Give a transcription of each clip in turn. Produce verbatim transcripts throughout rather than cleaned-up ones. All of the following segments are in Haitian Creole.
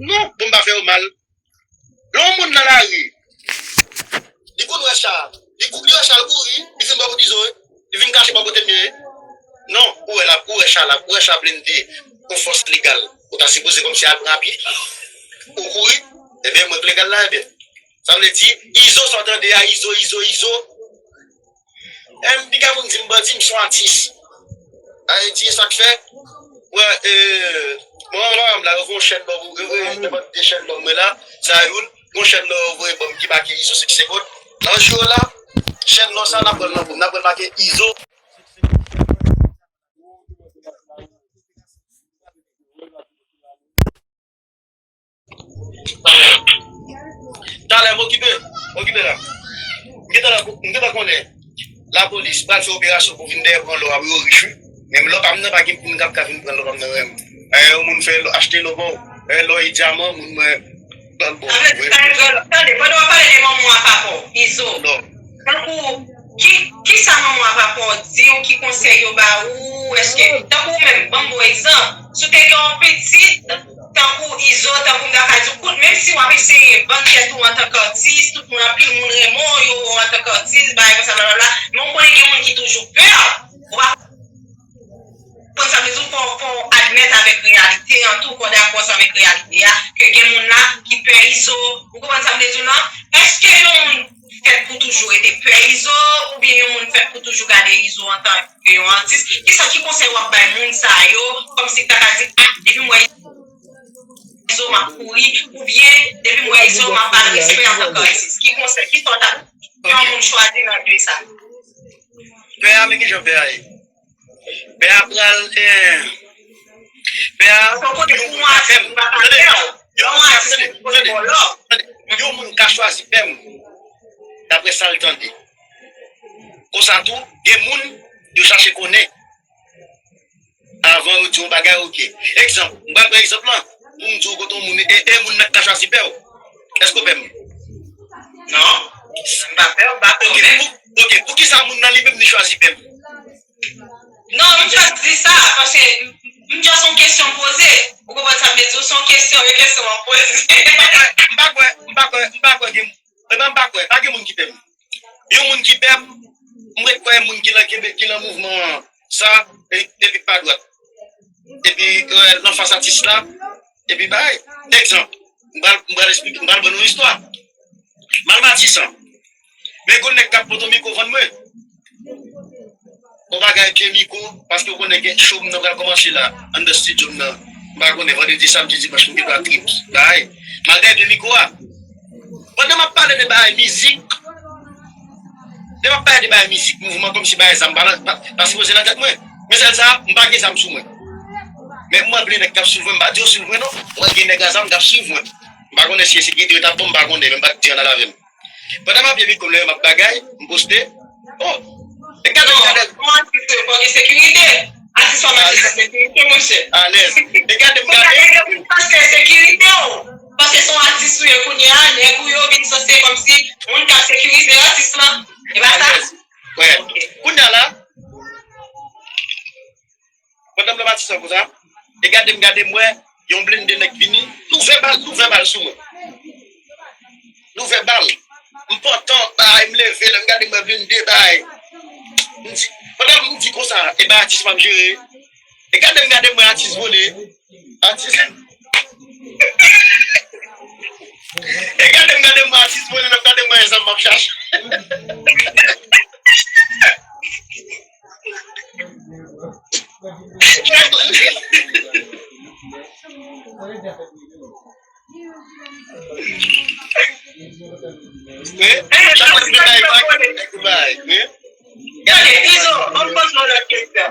Non, pou m pa fè yo mal. Lè yon moun nan lari, li konn wè cha, li kou-, li wè cha, l kouri, li vin bò kote Izo, wi. Li vin kache bò kote m ye. Non, ou wè la, ou wè cha la, ou wè cha blende, yon fòs legal. Ou ta sipoze kòmsi al pran apye. Ou kouri, ebyen, mwen k legal la, ebyen. Sa vle di, Izo, sa w tande a, Izo, Izo, Izo. M piga moun di m bandi, m se yon atis. Sa vle di, e sa k fè, wè, e, mwen, mwen, mwen, la, yo voye yon chèn ban mwen, yo voye, yo voye de chèn ban mwen la, sa youn, yon chèn nan yo voye ban m ki make Izo sèt senkant. Nan jou la, chèn nan sa, n ap pran l nan pou m, n ap pran l make Izo. Talè, m okipe. M okipe la. M gentan la, m gentan konnen. Lapolis pral fè operasyon pou vin dèyè pran lò a pou yo rich, wi. Men lò pa m nan, pa gen moun k ap ka vin pran lò pa m nan menm. E, yon moun fè lò, achte lò ba w. E, lò e dyaman, moun mwen, ban l ba w. Sa vle di, tande, pandan w ap pale de manman w a papa w, Izo. Tankou, ki, kisa manman w a papa w di w, ki konsèy yo ba ou, èske, tankou ou menm, ban m bon egzanp, si w te gen yon pitit, tankou Izo, tankou m ta ka di w, kout, menm si w ap eseye vann tèt ou antanke atis, tout moun, anpil moun renmen w, yo wè w antanke atis, bagay konsa, blablabla, men w konnen gen moun ki toujou pè w, ou pa konprann sa m vle di w, fò, fò w admèt avèk reyalite an tou, fò w dakò ansanm avèk reyalite a, ke gen moun la ki pè Izo, ou konprann sa m vle di w lan? Èske yon moun fèt pou toujou rete pè Izo, oubyen yon moun fèt pou toujou gade Izo antanke yon atis? Kisa, ki konsèy w ap bay moun sa yo, kòmsi ta ka di, a, depi m wè Izo, m ap kouri, oubyen depi m wè Izo, m ap ba l respè antanke atis? Ki konsèy, ki sa w ta, yon moun chwazi nan de sa? Pè a, men kijan pè a ye? Pè a pral, eh, pè a, yon moun ka pè m. Tande, yon moun ka, tande, tande, tande. Yon moun ka chwazi pè m, daprè sa l tande. Konsa tou, gen moun, yo chache konnen avan yo di yon bagay, oke. Egzanp, m pral pran egzanp lan, pou m di w kote yon moun, e, e moun nan k ka chwazi pè w. Èske w pè m? Non, m pa pè w, m pa pè w menm. Oke, pou, oke, poukisa moun nan li menm li chwazi pè m? Non, m just di sa, paske m, m just yon kesyon m poze. Ou konprann sa m vle di w? Se yon kesyon, yon kesyon m ap poze. M pa kwè, m pa kwè, m pa kwè, m pa kwè gen, ebyen, m pa kwè, pa gen moun ki pè m. Yon moun ki pè m, m ret kwè moun ki lan, ki, ki lan mouvman an, sa, e, epi pa dwat. Epi, e, lan fas atis la, epi bay. Egzanp, m pral, m pral esplike, m pral ban nou istwa. M al Matisan. Men gon nèg k ap pote mikwo vann mwen. Yon bagay ke mikwo, paske w konnen gen show m nan pral kòmanse la, anndan estidyo m nan. M pa konnen, vandredi, samdi, dimanch, m gen dwa trip, bay. M al dèyè pye mikwo a. Pandan m ap pale de bagay mizik, lè m ap pale de bagay mizik, mouvman, kòmsi bagay sa m pa, pa, pa sipoze nan tèt mwen. Men sèl sa, m pa gen zam sou mwen. Men m wè plizyè nèg k ap swiv mwen, m pa di yo swiv mwen non. M wè gen nèg a zam k ap swiv mwen. M pa konnen si e sekirite yo t ap ban m, m pa konnen, men m pa t di ann al avè m. Pandan m ap byen mikwo m, lè m ap bagay, m poste. Oh! E gade, gade. Non, atis yo pa gen sekirite. Atis pa mache san sekirite, monchè. Alèz. E gade m gade. Ou ta gen moun panse sekirite w. Panse se yon atis ou ye kounye a, nèg ou yo vin sanse kòmsi moun k ap sekirize atis lan. E pa sa? Alèz. Wè. Ok. Kounye a la, pandan m nan Matisan konsa, e gade m, gade m wè, yon blende nèg vini, l ouvè bal, l ouvè bal sou mwen. L ouvè bal. M pòtan, bay, m leve, lè m gade m wè blende, bay. M di, pandan m di konsa, e bay atis m ap jere. E gade m, gade m wè atis vole. Atis. E gade m, gade m wè atis vole, lè m gade m wè e zam m ap chache. Wi. Chak lè m vin bay vag, bay, wi. Tande, Izo, ban m poze w lòt kesyon.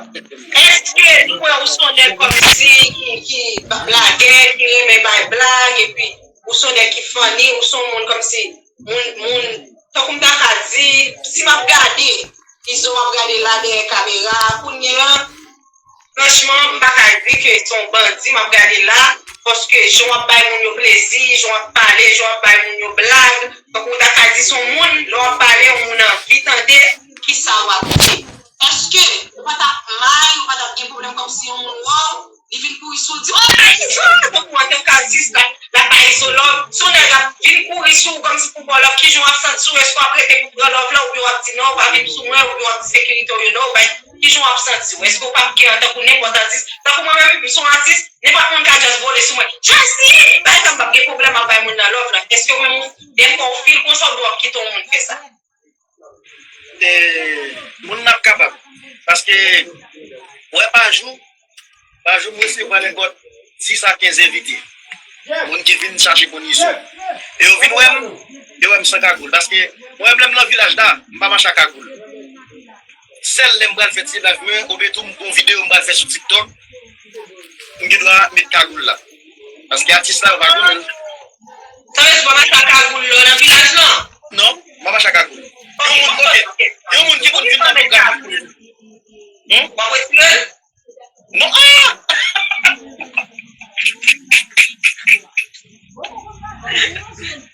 Èske ou kwè ou se yon nèg kòmsi ki, ki ba-, blagè, ki renmen bay blag, epi ou se yon nèg ki funny, ou se yon moun kòmsi, moun, moun, tankou m ta ka di, si m ap gade, Izo, m ap gade la dèyè kamera a, kounye a, franchman, m pa ka di ke se yon bandi m ap gade la, paske jan w ap bay moun yo plezi, jan w ap pale, jan w ap bay moun yo blag, tankou w ta ka di se yon moun, lè w ap pale, yon moun anvi tande kisa w ap di. Èske ou pa t ap mal, ou pa t ap gen pwoblèm kòmsi yon moun wè w, li vin kouri sou w, di, "Oh, Izo!" Tankou antanke atis, l ap, l ap ap santi w? Èske w ap rete pou pran love la, oubyen w ap di non, w pa vin sou mwen, oubyen w ap di sekirite w yo non, w bay, kijan w ap santi w? Èske w p ap kè an tankou nenpòt atis? Tankou mwen menm, m se yon atis, nenpòt moun ka just vole sou mwen. Jazzy! Bagay sa m p ap gen pwoblèm ap bay moun nan love la. Èske w menm, dèfwa w feel konsa, oubyen w ap kite yon moun fè sa? E, moun nan ap kapab. Paske, wè, pa jou, pa jou, m resevwa nenpòt sis a kenz envite. Moun ki vin chache konnen sou. E yo vin wè m, yo wè m san kagoul. Paske, mwen menm, lè m nan vilaj la, m pa mache a kagoul. Sèl lè m pral fè ti live mwen, oubyen tou m gon videyo m pral fè sou TikTok, m gen dwa met kagoul la. Paske atis la, yo pa konnen m. Sa vle di w pa mache a kagoul lè w nan vilaj lan? Non, m pa mache a kagoul. Yon moun, oke, yon moun ki konn vin nan pwogram. W ap retire l? Non, ah!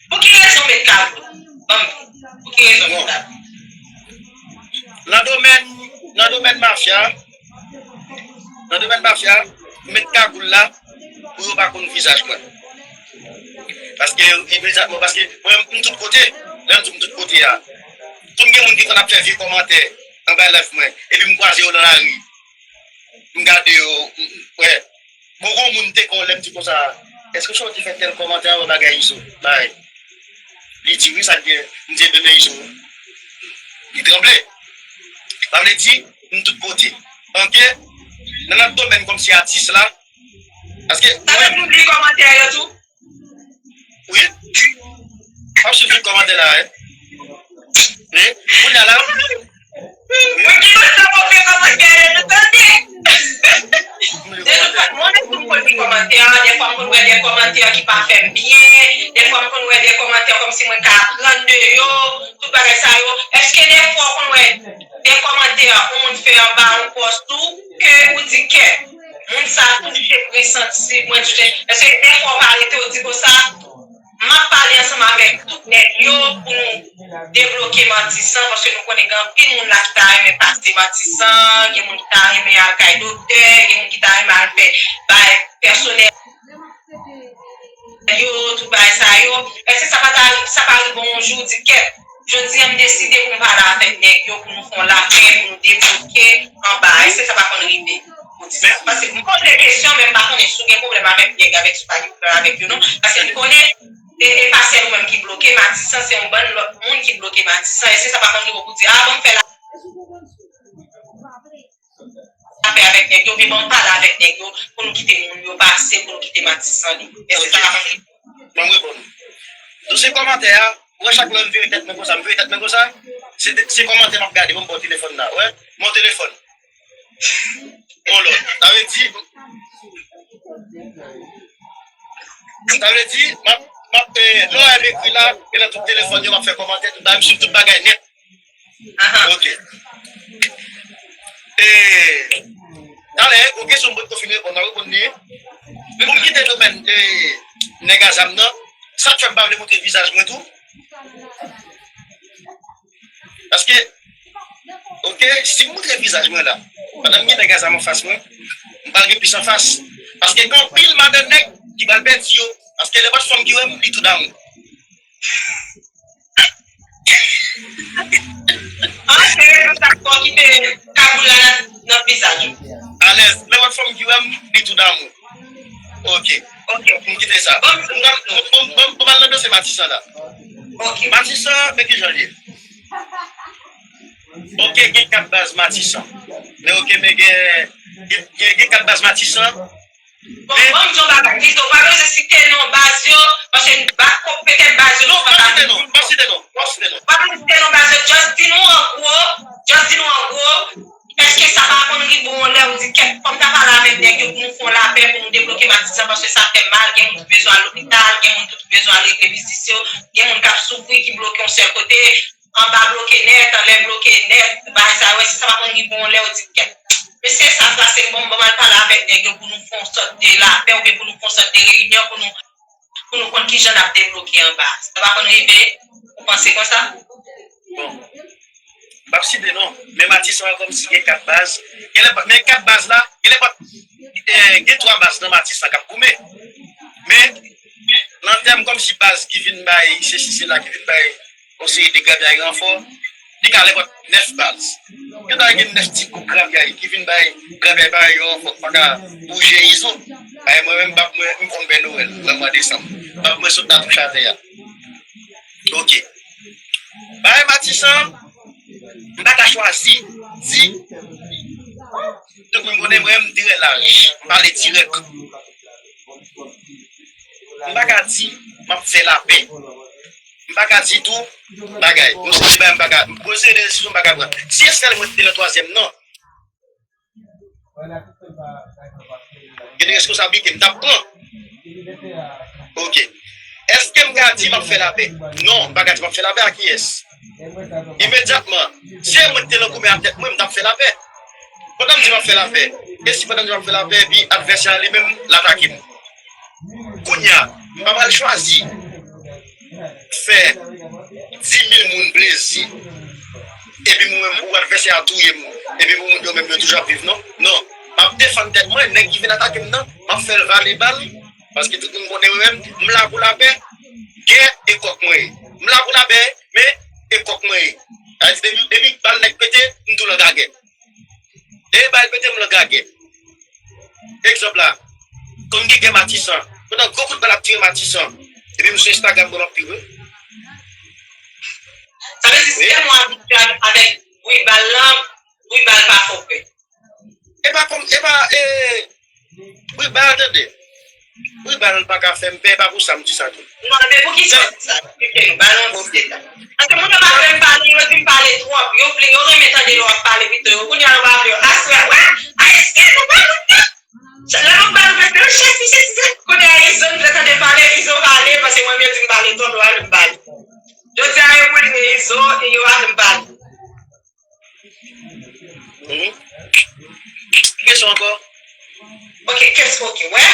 Pou ki rezon w met kagoul? Ban m di. Pou ki rezon w met kagoul? Nan domèn, nan domèn mafya, nan domèn mafya, m met kagoul la pou yo pa konn vizaj mwen. Paske, imedyatman, paske mwen, m tout kote, lè m di m tout kote a, tou m gen moun ki konn ap fè vye kòmantè anba live mwen, epi m kwaze yo nan lari, m gade yo, m, m, wè, Gon, gon moun te kon lè m di konsa, èske w te fè tèl kòmantè anba bagay Izo? Bay. Li di wi, sa l gen, m di ebyen men Izo. Li tranble. Sa vle di, m tout kote. Oke? Nan lòt domèn kòmsi atis la, paske Sa vle di w li kòmantè yo tou? Wi. M ap swiv tout kòmantè la, wi. Wi. Kounye a la. Mwen ki konn sa move kòmantè yo, nou tande. De tout fason, mwen menm tou m konn li kòmantè, dèfwa m konn wè de kòmantè ki pa fè m byen, dèfwa m konn wè de kòmantè kòmsi mwen ka aprann de yo, tout bagay sa yo. Èske dèfwa w konn wè de kòmantè yon moun fè anba yon pòs ou, ke ou di kèt, moun sa touche m, resanti mwen touche. Èske dèfwa w pa rete w di konsa, m ap pale ansanm avèk tout nèg yo pou nou debloke Matisan, paske nou konnen gen anpil moun la ki ta renmen pase Matisan, gen moun ki ta renmen al kay doktè, gen moun ki ta renmen al fè bagay pèsonèl yo, tout bagay sa yo. Èske sa pa ta, sa pa rive yon jou w di kèt, jodi a m deside pou m pale avèk nèg yo, pou nou fè yon lapè, pou nou debloke anba. Èske sa pa konn rive? Pou di sa. Paske m poze kesyon, men m pa konnen si w gen pwoblèm avèk nèg, avèk si w pa gen pwoblèm avèk yo non. Paske m konnen, e, e pa sèl ou menm ki bloke Matisan, se yon bann lòt moun ki bloke Matisan. Èske sa pa konn rive w pou di, a, bon, m fè la lapè avèk nèg yo, oubyen ban m pale avèk nèg yo, pou nou kite moun yo pase, pou nou kite Matisan li. Èske sa pa konn rive? Ban m reponn ou. Dosye kòmantè a, ou wè chak lè m vire tèt mwen konsa, m vire tèt mwen konsa, se, se kòmantè m ap gade, ban m ba w telefòn la, ou wè, m ba w telefòn. Yon lòt. Sa vle di, sa vle di, m ap, m ap, eh, lè w wè m ekri la, e nan tout telefòn yo, m ap fè kòmantè, tout bagay, m swiv tout bagay nèt. Oke. E, talè, gon kesyon m potko fin reponn, m ap reponn li. Pou m kite domèn, e, nèg a zam nan, sa k fè m pa vle montre vizaj mwen tou? Paske, oke, si m montre vizaj mwen la, pandan m gen nèg a zam anfas mwen, m pral gen plis anfas. Paske gen anpil madan nèg ki pral pèdi yo. Paske lè lòt fanm ki wè m, li tou damou. An, se rezon sa k fè w kite kagoul la nan, nan vizaj ou. Alèz, lè lòt fanm ki wè m, li tou damou. Oke. Oke. M kite sa. Bon, m pral, bon, bon, bon, m pral nan dosye Matisan la. Oke. Matisan, men kijan l ye? Oke, gen kat baz Matisan. Men oke, men gen, gen, gen, gen kat baz Matisan. Bon, ban m di yon bagay, Izo, pa bezwen site non baz yo, paske ba, ko, petèt baz yo, non, pa site non, pa site non, pa site non. Pa bezwen site non baz yo, just di nou an gwo, just di nou an gwo, èske sa pa konn rive w yon lè ou di, kèt, fò m ta pale avèk nèg yo pou nou fè yon lapè, pou nou debloke Matisan, paske sa fè mal, gen moun ki bezwen al lopital, gen moun ki bezwen al regle biznis yo, gen moun k ap soufri, ki bloke yon sèl kote, anba bloke nèt, anlè bloke nèt, bagay sa yo, èske sa pa konn rive yon lè ou di, kèt, mesye sa plase m, bon, ban m al pale avèk nèg yo pou nou fè yon sòt de lapè oubyen pou nou fè yon sòt de reyinyon pou nou, pou nou konn kijan n ap debloke anba. Sa pa konn rive? Ou panse konsa? Bon, m p ap site non, men Matisan an kòmsi gen kat baz. Gen lè, men kat baz la, gen lè pa, eh, gen twa baz nan Matisan k ap goumen. Men, nan tèm kòmsi baz ki vin bay, sesi, sela, ki vin bay yon seri de gravyay ranfò, li ka lè pòt nèf baz. Yo ta gen nèf ti gwoup gravyay ki vin bay gravyay pa yo ranfò, pa ka bouje Izo. Ay, mwen menm, bab mwen, m konn Pè Nwèl, nan mwa desanm. Bab mwen sot nan touch atè a. Ok. Bagay Matisan, m pa ka chwazi di, tout moun konnen mwen, m dirè laj, m pale dirèk. M pa ka di, m ap fè lapè. M pa ka di tou, bagay. Yon seri de bagay m pa ka, yon seri de desizyon m pa ka pran. Si Estelle mwen te nan twazyèm nan, gen de responsablite m t ap pran. Ok. Èske m ka di m ap fè lapè? Non, m pa ka di m ap fè lapè ak kiyès. Imedyatman, si e mwen ki te nan goumen ak tèt mwen, m t ap fè lapè. Pandan m di m ap fè lapè, e si pandan m di m ap fè lapè, epi advèsè a li menm, l atake m? Kounye a, m pa pral chwazi fè dis mil moun plezi, epi mwen menm, ou advèsè a touye m, epi pou moun yo menm yo toujou ap viv, non? Non. M ap defann tèt mwen, nèg ki vin atake m nan, m ap fè l vale bal, paske tout moun konnen mwen menm, m la pou lapè, gè e kòk mwen ye. M la pou lapè, men e kòk mwen ye. Sa vle di, depi, depi bal nèg pete, m tou nan gagè. Depi bal pete, m nan gagè. Egzanp la, konn gen gè Matisan. Pandan gwo kout bal ap tire Matisan, epi m sou Instagram, bon, m ap piwe. Sa vle di, si mwen abitye avèk bri bal lan, bri bal pa fè w pè. E pa kòm, e pa, e, bri bal, tande. Bri bal pa ka fè m pè, e pa pou sa m di sa tou. Non, men poukisa w di sa? Eksplike nou, ba nou yon ti detay. Paske moun yo pa vle m pale, yo di m pale twòp. Yo vle, yo renmen tande lè w ap pale pito. Yo, kounye a, yo pa vle yo. Aswè, wè, a, èske nou pa moun yo? Lè nou ba nou pèse, yo chèsi, chèsi, chèsi. Kounye a, Izo, m vle tande pale, Izo pale, paske mwen, yo di m pale twòp, yo pa vle m pale. Jodi a, yo konnen Izo, e yo pa vle m pale. Mhm. Ki kesyon ankò? Ok, kes-, ok, wè,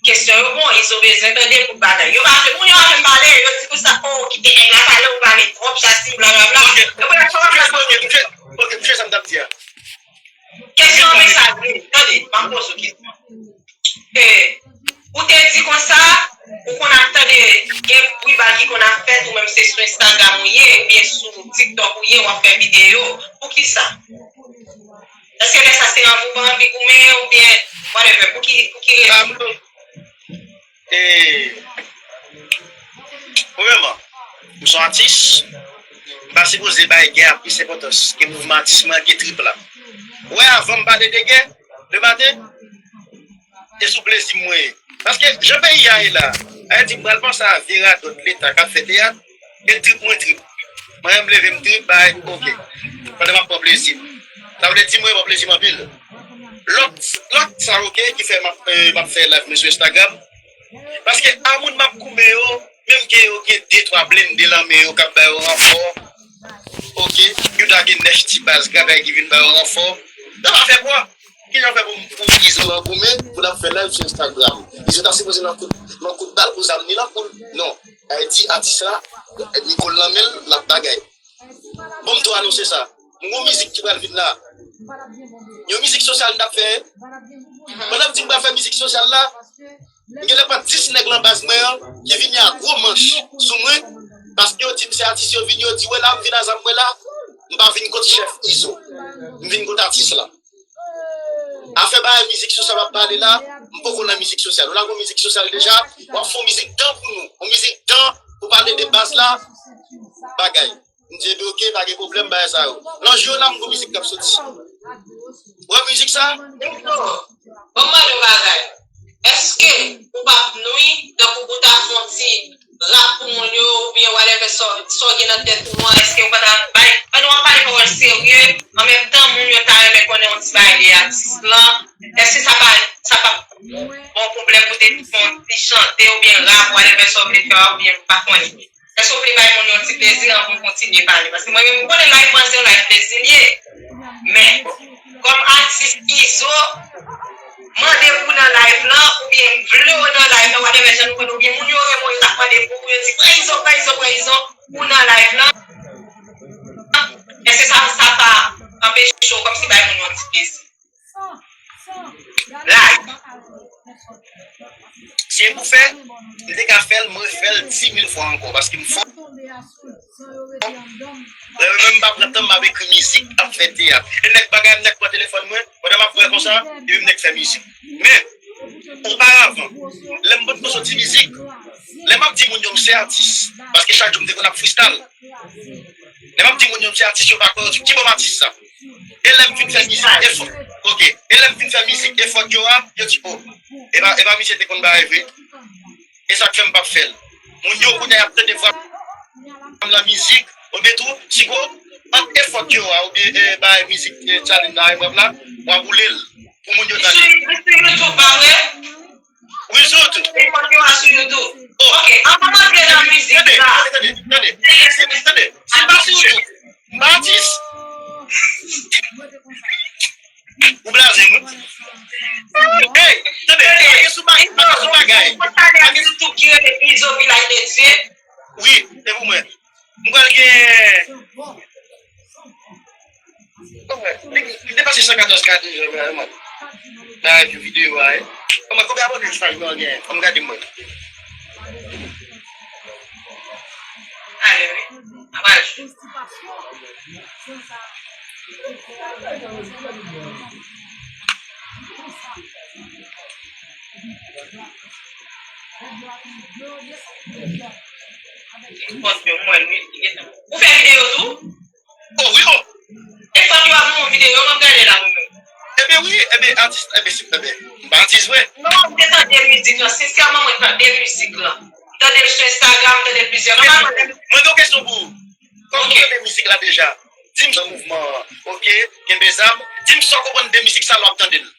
kesyon yo bon, Izo bezwen tande pou bagay. Yo pa vle, moun yo pa vle m pale, yo di konsa, oh, kite nèg la pale, ou pale twòp, sa si, blablabla. Ok, ok, ok, ok, ok, m fè sa m t ap di a. Kesyon an, men sa vle, tande, m ap poze w kesyon. E, ou te di konsa, ou konn ap tande, gen bri bal ki konn ap fèt, ou menm se sou Instagram ou ye, oubyen sou TikTok ou ye, w ap fè videyo. Poukisa? Èske lè sa se anvi ou pa anvi goumen, oubyen whatever? Pou ki, pou ki rezon? E, premyèman, m se yon atis, m pa sipoze bay gè a plis enpòtans ke mouvman atis mwen, ke trip la. Ou wè, avan m pale de gè, de maten, e sou plezi m mwen ye. Paske jan peyi a ye la, Ayiti, m pral panse a vye radòt Leta k ap fè teyat, e trip mwen trip. Mwen menm leve m trip, bay, ok. Pandan m ap pran plezi m. Sa vle di mwen pran plezi m anpil. Lòt, lòt sa, ok, ki fè m ap, euh, m ap fè live mwen sou Instagram. Paske a moun m ap goumen yo, menm ke yo gen de twa blende lan men yo k ap ba yo ranfò, ok, yo ta gen nèf ti baz grabay ki vin ba yo ranfò. Yo pa fè pwa. Kijan fè pou, pou Izo nan goumen, pou l ap fè live sou Instagram? Izo ta sipoze nan kout, nan kout bal pou zam ni nan kou l. Non. Ayiti, atis la, li gon l nan men l, l ap bagay. Bon, m tou anonse sa. M gon mizik ki pral vin la. Yon mizik sosyal m t ap fè. Pandan m di m pral fè mizik sosyal la, m genlè pran dis nèg lan baz mwen an ki vini a gwo manch sou mwen, paske yo di m se atis yo vini, yo di, wè la, m vin a zam mwen la, m pa vin kont chèf Izo. M vin kont atis la. Afè bagay mizik sosyal w ap pale la, m poko nan mizik sosyal. Ou la gon mizik sosyal deja, w ap fè yon mizik dan pou nou. Yon mizik dan pou pale de baz la, bagay. M di, ebyen, ok, pa gen pwoblèm, bagay sa yo. Nan jou yo la, m gon mizik k ap soti. Ou wè mizik sa? Ban m mande yon bagay. Èske ou p ap nwi, tankou pou w ta fè yon ti rap pou moun yo, oubyen whatever sa w, sa w gen nan tèt ou an, èske ou pa ta bay, ann, w ap pale pawòl serye, an menm tan, moun yo ta renmen konnen yon ti bagay de atis lan, èske sa pa, sa p ap yon pwoblèm pou te fè yon ti chante, oubyen rap, whatever sa w vle fè a, oubyen m pa konnen. Èske w vle bay moun yo yon ti plezi anvan w kontinye pale? Paske mwen menm, m konnen live mwen se yon live plezi l ye. Men, kòm atis Izo, mande pou nan live lan, oubyen vle w nan live lan, whatever jan nou konn, oubyen moun yo renmen w, yo t ap mande pou ou, yo di, pran Izo, pran Izo, pran Izo, ou nan live lan. Èske sa, sa pa anpeche w kòmsi bay moun yo yon ti plezi? Live. Si e pou fè, m te ka fè l, mwen fè l dis mil fwa ankò, paske m fò. Mwen menm m pa pran tan m ap ekri mizik, m ap fè teyat. E nèg bagay m nèg pran telefòn mwen, pandan m ap wè konsa, epi m nèg fè mizik. Men, oparavan, lè m potko soti mizik, lè m ap di moun yo m se atis, paske chak jou m te konn ap freestyle. Lè m ap di moun yo m se atis, yo pa kwè, yo di, "Ki bòm atis sa?" E lè m fin fè mizik, efò, ok. E lè m fin fè mizik, efò yo a, yo di, "Oh, e pa, e pa misye te konn bagay vre." E sa k fè m p ap fè l. Moun yo kounye a y ap tande vwa m nan mizik, oubyen tou, si gwo, ant efò yo a, oubyen, eh, bay mizik, eh, challenge la, rap la, w ap boule l pou moun yo tande. Li sou YouTube, pa vre? Wi, sou YouTube. Efò yo a sou YouTube. Oh. Ok, anvan m antre nan mizik la. Tande, tande, tande, tande. Si, si m pa sou YouTube, m pa atis. Ou blaze m, wi. Hey, tande, pa gen sou bagay, pa gen sou bagay. Mwen pale ak YouTube ki rele Izo Vilaj de Dye. Wi, se pou mwen. Mwen pral gen. Li, li depase san katòz K deja, mwen. Nan videyo a, wi. Mwen, konbyen abòne sa yo gen? Fò m gade mwen. Ale, wi. Apral. Pòs yo mwen, wi. Ou fè videyo tou? Oh, wi, oh. E fòk yo ap yon videyo, m ap gade la, mwen menm. Ebyen, wi, ebyen, atis, ebyen, si, ebyen, m pa atis vre. Non, m te tande mizik lan, sensèman, mwen tande mizik lan. M tande l sou Instagram, m tande l plizyè fwa. Mwen gen yon kesyon pou ou. Kòm ou tande mizik la deja, di m jan mouvman an, ok? Kenbe zam, di m sa w konprann de mizik sa lè w ap tande l.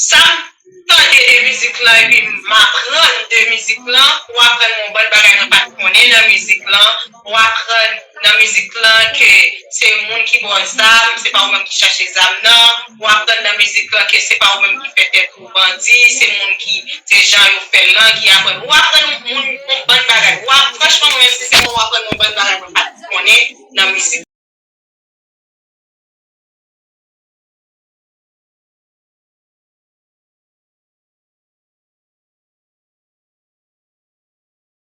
Sa m tande de mizik lan epi m aprann de mizik lan, ou aprann mwen yon bann bagay mwen pa t konnen nan mizik lan, ou aprann nan mizik lan ke se moun ki ba w zam, se pa ou menm ki chache zam nan, ou aprann nan mizik lan ke se pa ou menm ki fè tèt ou bandi, se moun ki, se jan yo fè l lan ki aprann. Ou aprann moun yon bann bagay. Ou ap, franchman, mwen menm, sensèman, ou aprann mwen yon bann bagay mwen pa t konnen nan mizik.